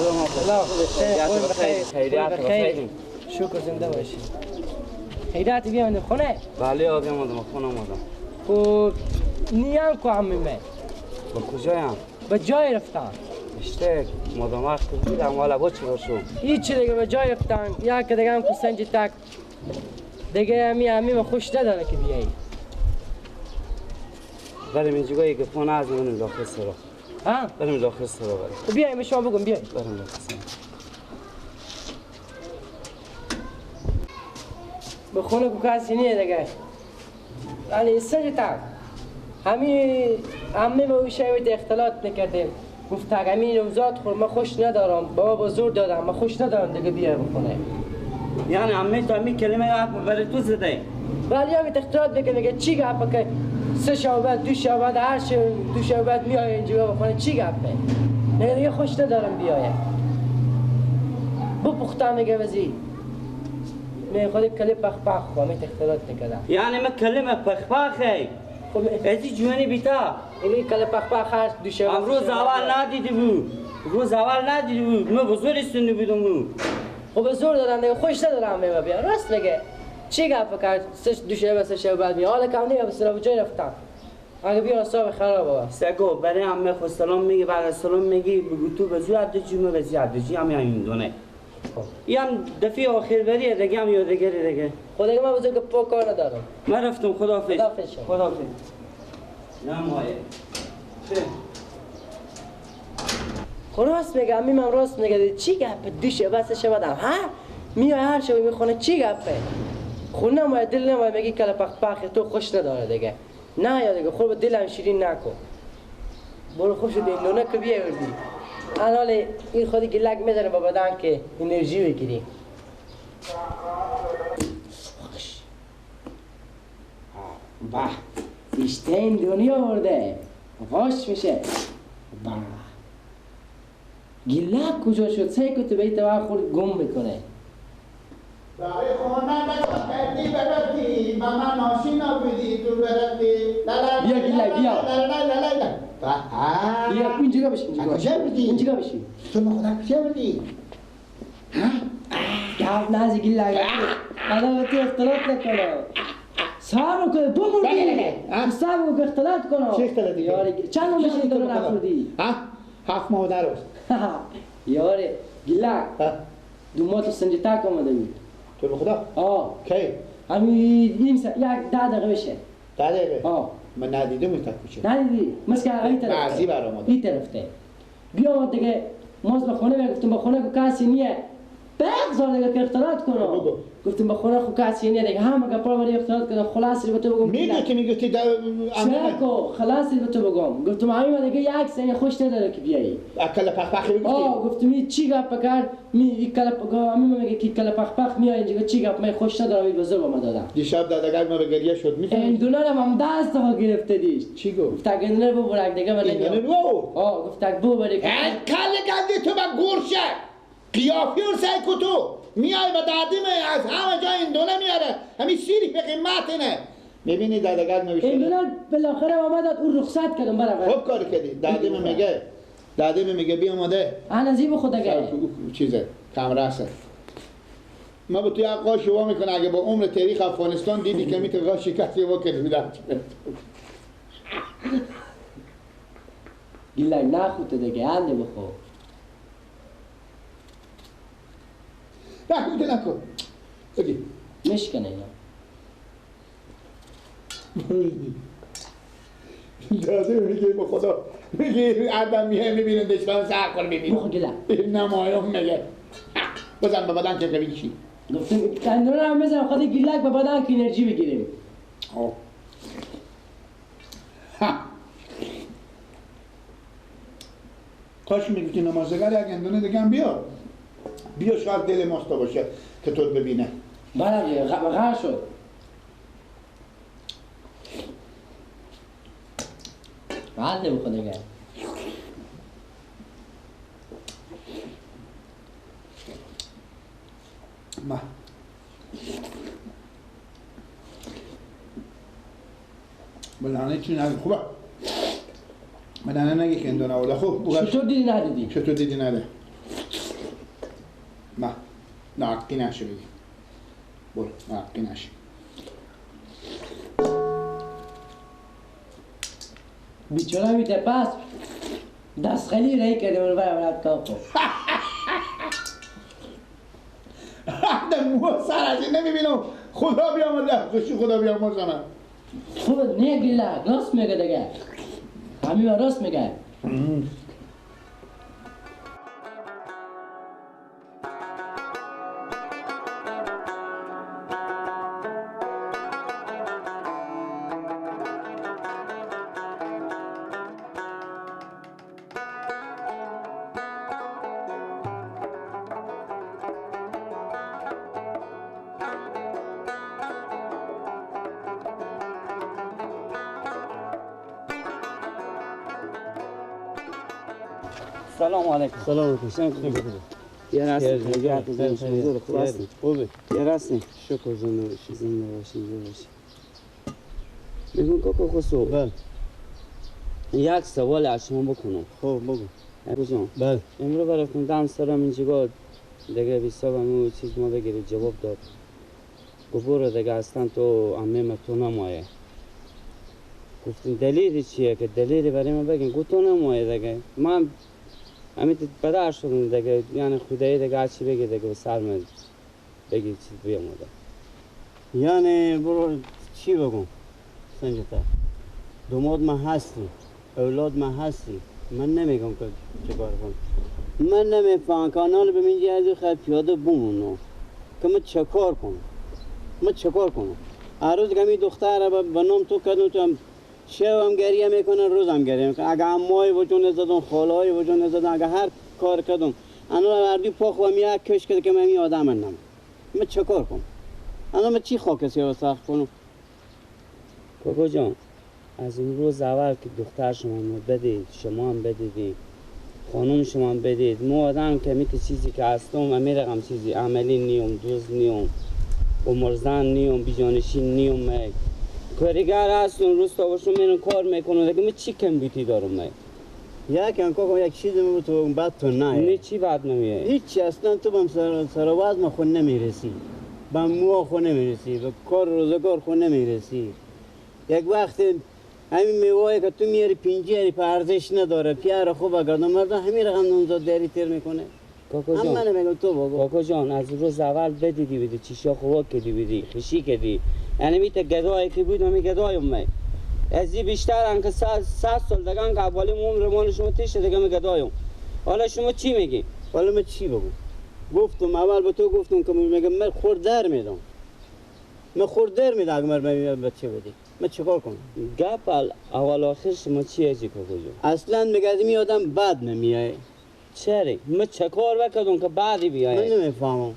سلام. خیریت بخیر. شکر زنده باشی. خیریت بیامدم خونه؟ بله آقا بیامدم خونه آمدم. خب نیم کو عمي من. به کجایم؟ به جای رفتن. اشتک مادام وقت بودم والا با چی باشم؟ هیچی دیگه به جای رفتن. یک دیگه هم کو سنج تک. دیگه همی خوش نداره که بیایی. بریم اینجا که خونه از من داخل سرا. ها؟ بریم داخل سرا بریم. بیایم شما بگم بیایم. بریم داخل سرا. به خونه کو کسی نیه دیگه. یعنی سنج تک. همی عمه با شوید اختلاط نکردیم. گفت همین نوزاد خور من خوش ندارم. بابا با زور دادم من خوش ندارم دیگه بیای بخونه. یعنی عمه تو همی کلمه برای تو زده. ولی همین اختلاط بکنه میگه چی گپ که سه شب بعد دو شب بعد هر شب دو شب بعد میای اینجا بخونه چی گپه؟ میگه دیگه خوش ندارم بیایه. بپختم میگه وزی. می خود کلی پخ پخ خو همین اختلاط نکردم. یعنی من کلمه پخ پخه. ازی جوانی بیتا. این کلی پخ پخ هست دو شب. روز اول ندیدی بود. روز اول ندیدی بود. من بزرگ سنی بودم بود. خب زور دادم دیگه خوش ندارم میگه بیا راست میگه. چی گپ کرد؟ سه دو شب سه شب بعد می حالا کم نیه بسرا جای رفتم. اگه بیا حساب خراب بابا. سگو برای عمه خود سلام میگی بعد سلام میگی بگو تو به زور عبد جومه به زور عبد جی هم این دونه. یم دفعه آخر بریه دیگه هم یادگاری دیگه. خدا من بزرگ پا کار ندارم. من رفتم خداحافظ. خداحافظ. خداحافظ. نه مایه. چه؟ راست میگه عمی من راست میگه چی گپه دو شب سه شب بعدم ها میای هر شب میخونه چی گپه خونه ما دل نمای میگی کله پخ پخ تو خوش نداره دیگه نه یا دیگه خب دلم شیرین نکن برو خوش شد این نونه که بیاوردی الان این خودی گلک میزنه با بدن که انرژی بگیری. به ایشتین دنیا آورده واش میشه. به گلک کجا شد؟ سعی کن تو به این خورد گم میکنه. برای خونه نگاه کردی برفتی با من آشنا بودی تو برفتی. بیا گلک بیا. بیا اینجا بشین. کجا بودی؟ اینجا بشین. تو خدا کجا بودی؟ ها؟ گپ نزی گلک. الان به تو اختلاط نکنه. صبر کن بمردی. صبر کن اختلاط کنم. چه اختلاطی؟ یاری چند ماه میشه تو نخوردی؟ ها؟ 7 ماه در روز. یاره گلک. دو ماه تو سنجتک آمده بود. تو به خدا؟ آه. کی؟ همین نیم ساعت یک 10 دقیقه بشه. 10 دقیقه؟ آه. من ندیدم اون کوچه. ندیدی؟ مثل این طرفته. بعضی برآمده. این طرفته. بیا دیگه ماز به خونه گفتم به خونه که کسی نیه. بگذار دیگه که اختلاط کنم. گفتم به خونه خو کسی نیه دیگه همه گپا برای اختلاط کنم خلاص به تو بگم. میگفتی میگفتی چرا خلاص به تو بگم. گفتم همین دیگه یک ثانیه خوش نداره که بیایی. اکل پخ پخ بگفتی. آه گفتم این چی گپ کرد می کل همین میگه که کل پخ پخ میای اینجا چی گپ من خوش ندارم این بزرگ ما دادم. دیشب دادگاه ما به گریه شد میفهمی؟ این دونه هم دست ها گرفته دیش. چی گفت؟ گفت اگه ببرک دیگه من نمیام. آه گفت ببرک. کل گندی تو به گورشه. قیافی رو سعی کو تو میای و دادیم از همه جای این دونه میاره همین سیری به قیمت اینه میبینی دادگاه نوشته این دونه بالاخره آمد اون رخصت کردم برای خوب کار کردی. دادیم میگه دادیم میگه بیا آماده انا زیب خود دیگه چیزه کمره است ما به توی قاش وا میکنه اگه با عمر تاریخ افغانستان دیدی که میتونه قاش کسی وا کرد میدم گیلک نخوته دیگه انده بخور نکن نکن بگی مشکنه اینا داده میگه به خدا میگه آدم میه میبینه دشمن سر کن میبینه بخور گلک نمایان میگه بزن به بدن که قوی چی گفتم تندونه هم بزن خود گیلک به بدن که انرژی بگیریم. کاش میگفتی نمازگر یک اندونه دیگه هم بیا بیا شاید دل ماستا باشه که تو ببینه. بله غر شد. بله بخور دیگه. ما بلانه چی نگه خوبه. بلانه نگه که اندونه آورده خوب. چطور دیدی ندیدی؟ چطور دیدی نده؟ ناحقی نشه بگی. برو ناحقی نشه. بیچاره میده پس دست خیلی رای کرده اون برای ولد کاکو. مو سر از این نمیبینم. خدا بیامرزه خوشی، خدا بیامرزه من. خوب نه گیلا راست میگه دیگه. همین راست میگه. سلام علیکم. سلام علیکم. یه راستی خوب هستی؟ خوبه. یه راستی شکر زنده باشی. زنده باشی زنده باشی. میگم کاکا خسرو. بله. یک سوال از شما بکنم. خب بگو. ابو جان. بله. امروز براتون دم سرم اینجا دیگه بیساب همون چیز ما بگیرید جواب داد. گفت برو دیگه اصلا تو عمه تو نمایه. گفتیم دلیل چیه که دلیل برای من بگین. گفت تو نمایه دیگه. من همین پدر شدم دیگه، یعنی خدایی دیگه هرچی بگه دیگه به سر من بگی چیز بیامده. یعنی برو چی بگم سنجتا، دوماد من هستی، اولاد من هستی، من نمیگم که چیکار کنم. من نمیفهم کانال به من از خیلی پیاده بمونم که من چه کار کنم. من چه کار کنم؟ هر روز که می دختر به نام تو کردم تو هم شب هم گریه میکنن، روز هم گریه میکنن. اگه عمای وجود نزدم، خالای وجود نزدم، اگه هر کار کردم انا هر دوی پا خوام یک کش کرد که من این آدم نم. من چه کار کنم؟ انا من چی خاک سیاه سخت کنم؟ کاکا جان از اون روز اول که دختر شما ما بدید، شما هم بدیدید، خانم شما هم بدید، ما آدم که میت چیزی که هستم و میرقم چیزی عملی نیم، دوز نیم، عمرزن نیم، بیجانشین نیم، کارگر هستم، روز تا باشم میرم کار میکنم دیگه. من چی کم بیتی دارم من؟ یک کاکا یک چیز می تو بعد تو نه. نه چی بعد نمیه؟ هیچ اصلا تو بهم سر وزن خود نمیرسی، به مو خود نمیرسی، به کار روزگار خود نمیرسی. یک وقت همین میوه که تو میاری پنجری په ارزش نداره، پیار خوب اگر مردم همین رقم نونزاد داری تیر میکنه. کاکا جان من میگم تو بابا. کاکا جان از روز اول بدیدی بدی چشا خوب کدی بدی خشی کدی، یعنی میت گدایی که بود می گدایم می از این بیشتر انک 100 سال دیگه انک اولی عمر مان شما تیشه دیگه می گدایم. حالا شما چی میگی؟ حالا من چی بگم؟ گفتم اول به تو گفتم که میگم من خورد در میدم، من خورد در میدم اگه من بچه بدی من چیکار کنم؟ گپ اول آخر شما چی هستی کاکا جان؟ اصلا میگه از این آدم بد نمیای. چرا؟ من چه کار بکردم که بعدی بیای؟ من نمیفهمم.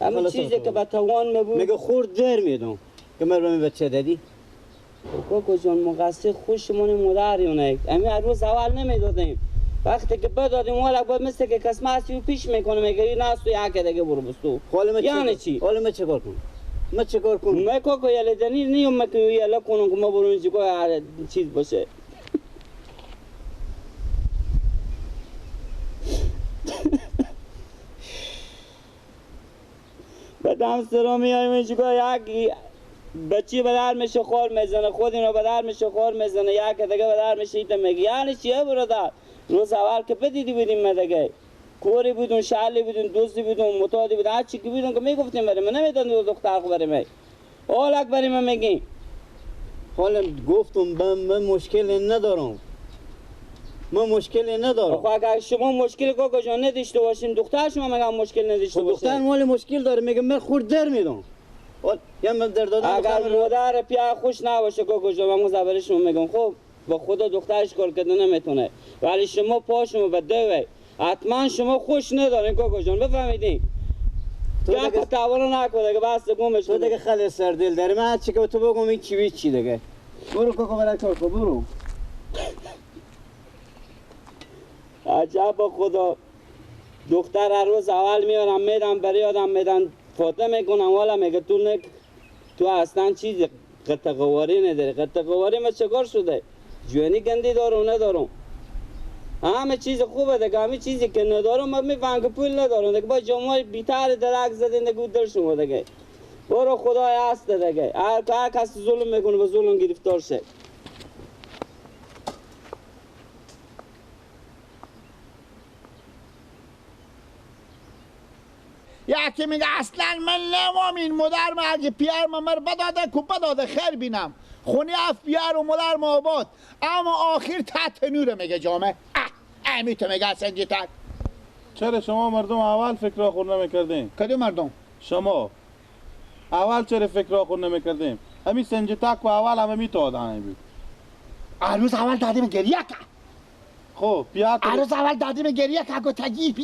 همون چیزی که به توان میبود میگه خورد در میدم که من به بچه دادی. کاکا جان مقصر خوشمون مادر یونه، همین روز اول نمیدادیم، وقتی که بدادیم حالا باید مثل که کس مسی پیش میکنه میگه این از تو یک دیگه برو بستو. یعنی چی؟ حالا من چه کار کنم؟ من چه کار کنم؟ من کاکا یله دنی نیم من که یله کنم که ما برو اینجا چیز باشه. بعد هم سرا میایم اینجا یک بچی به در میشه خور میزنه، خود اینو به در میشه خور میزنه، یک دیگه به در میشه ایتا میگه. یعنی چیه برادر؟ روز اول که بدیدی بودیم ما دیگه کوری بودون، شعلی بودون، دوستی بودون، متادی بودون، هر چی که بودون که میگفتیم برای من نمیدونم دختر خو برای من حالا برای من میگی. حالا گفتم من مشکل ندارم، من مشکل ندارم. خب اگر شما مشکل کاکا جان نداشته باشین دختر شما مگه مشکل نداشته باشه؟ دختر مال مشکل داره، میگه من خورد در میدم. یا من در دادم. اگر مادر پیا خوش نباشه کاکا جان من برای شما میگم خب با خدا دخترش کار کرده نمیتونه، ولی شما پا شما به دوه حتما شما خوش ندارین کاکا جان، بفهمیدین؟ تو دیگه تعاون نکن دیگه، بس گمش تو دیگه خیلی سردل داری. من هر چی که تو بگم این چی چی دیگه. برو کاکا برای کار کن برو. عجب با خدا دختر هر روز اول میارم میدم برای آدم میدن فاطمه میکنم، والا میگه تو نک تو اصلا چیز قطع قواری نداری. قطع قواری ما چکار شده؟ جوانی گندی دارم ندارم. همه چیز خوبه دیگه، همه چیزی که ندارم من میفهم که پول ندارم دیگه. با جمعه بیتر درک زدین دیگه دل شما دیگه. برو خدای هست دیگه. هر کس ظلم میکنه به ظلم گرفتار شه. یکی میگه اصلا من نمام این مادر من اگه پیار من مر بداده کو بداده خیر بینم خونه اف پیار و مادر ما آباد، اما آخر تحت نور میگه جامعه امی تو میگه اصلا جتک. چرا شما مردم اول فکر خور نمیکردین؟ کدوم مردم؟ شما اول چرا فکر خور نمیکردین؟ همین سنجتک و اول همه میتادن بود. عروس اول دادیم گریه کرد. خب پیار عروس اول دادیم گریه کرد گفت تگی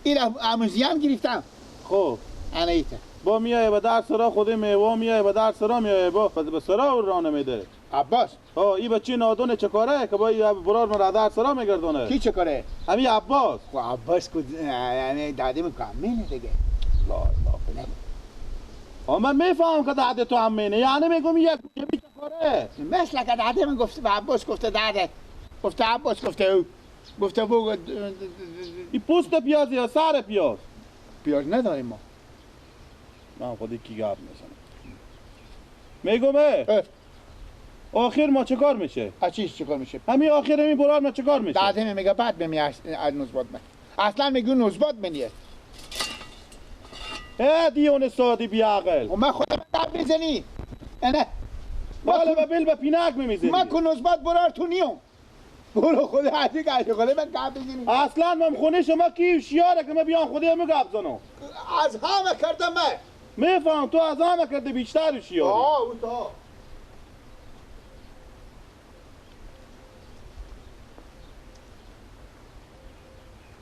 این اموزیان گرفتم. خب انا ایته با میای به در سرا خود میوه میای به در سرا میای با به سرا او رانه میده. عباس ها این بچه نادونه چه کاره که با این برار من را در سرا میگردونه. کی چه کاره؟ همین عباس. خب عباس کو یعنی دادیم کامینه دیگه. لا لا ها من میفهم که داده تو امینه، یعنی میگم یک چه کاره؟ مثل که داده من گفته به عباس گفته داده گفته عباس گفته او گفته بگو این پوست پیاز یا سر پیاز؟ پیاز نداریم ما. من خودی کی گپ میزنم میگم آخر ما چه کار میشه؟ از چیز چه کار میشه؟ همین آخر همین برار ما چه کار میشه؟ داده میگه بعد بمی از نوزباد من اصلا میگه نوزباد منیه. اه دیون سادی بیعقل و من خودم دب میزنی نه بالا به بیل به پینک میزنی. من کو نوزباد برار تو نیوم برو خود عزیز که خود من گپ بزنی. اصلا من خونه شما کی شیاره که من بیام خودی هم گپ زنم. از همه کردم من میفهم تو از همه کرده بیشتر شیاری. آه او تا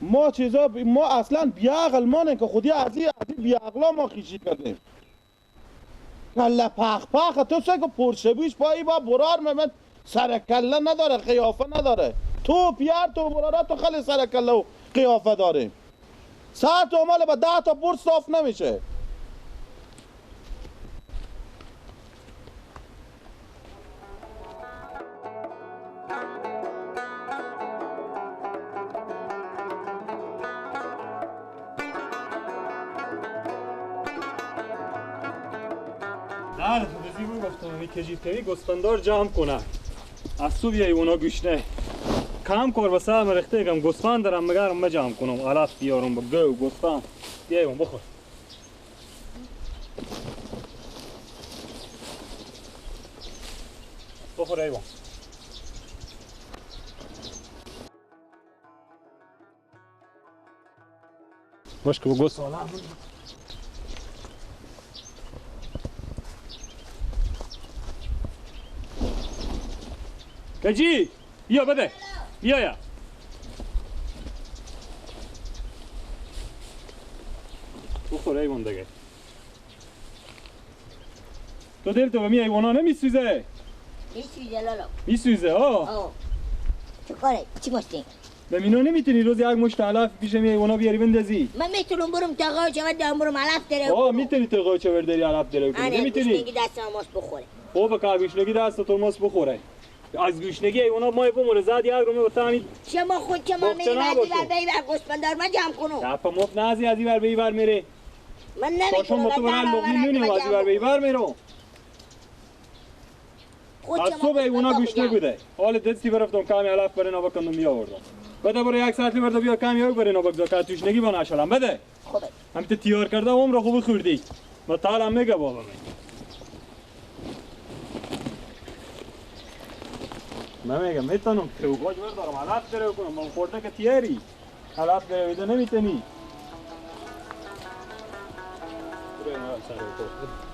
ما چیزا ما اصلا بیعقل مانه که خودی از این بیعقلا ما خیشی کردیم. کله پخ پخ تو سه که پرشبیش پایی با برار من سر کله نداره قیافه نداره. تو پیار تو برارا تو خیلی سر کله و قیافه داره. سر تو مال با 10 تا بر صاف نمیشه. کجیفتوی گوسفندار جمع کنه از صبح ایوانا گوشنه کم کار و سر مرخته کم گوسفند دارم مگرم ما جمع کنم علف بیارم با گو گوسفند بیا ایوان بخور. بخور ایوان. باش که با گوساله کجی بیا بده بیا یا بخور ایوان دیگه. تو دل تو به می ایوانا نمیسوزه؟ میسوزه لالا میسوزه. آه چه کاره؟ چی گفتی؟ به مینا نمیتونی روز یک مشت علف پیش می ایوانا بیاری بندازی؟ من میتونم برم تقا چه دارم برم علف داره. آه میتونی تقا چه برداری علف داره کنی؟ نمیتونی؟ گوشنگی دست ماست بخوره. خب که گوشنگی دست تو ماست بخوره. از گوشنگی ایوانا مای بمره زد یک رو می همین شما خود که ما میری از اینور به اینور گوسفندار من جمع کنم. دفعه مفت نزی از اینور به اینور میره. من نمیتونم تو برن لقمه نونیم از اینور به اینور میرم. از صبح ایوانا گوشنه بوده. حال دستی برفتم کمی علف برای بکندم میآوردم. بده برو یک ساعتی برده بیا کمی او برای بگذار که توشنگی با نشلم بده. خوبه. هم تو تیار کرده عمر خوب خوردی. ما تعالم میگه بابا من. من میگم میتونم توقاج بردارم علف داره کنم من خورده که تیاری علف داره بیده نمیتونی. برو این سر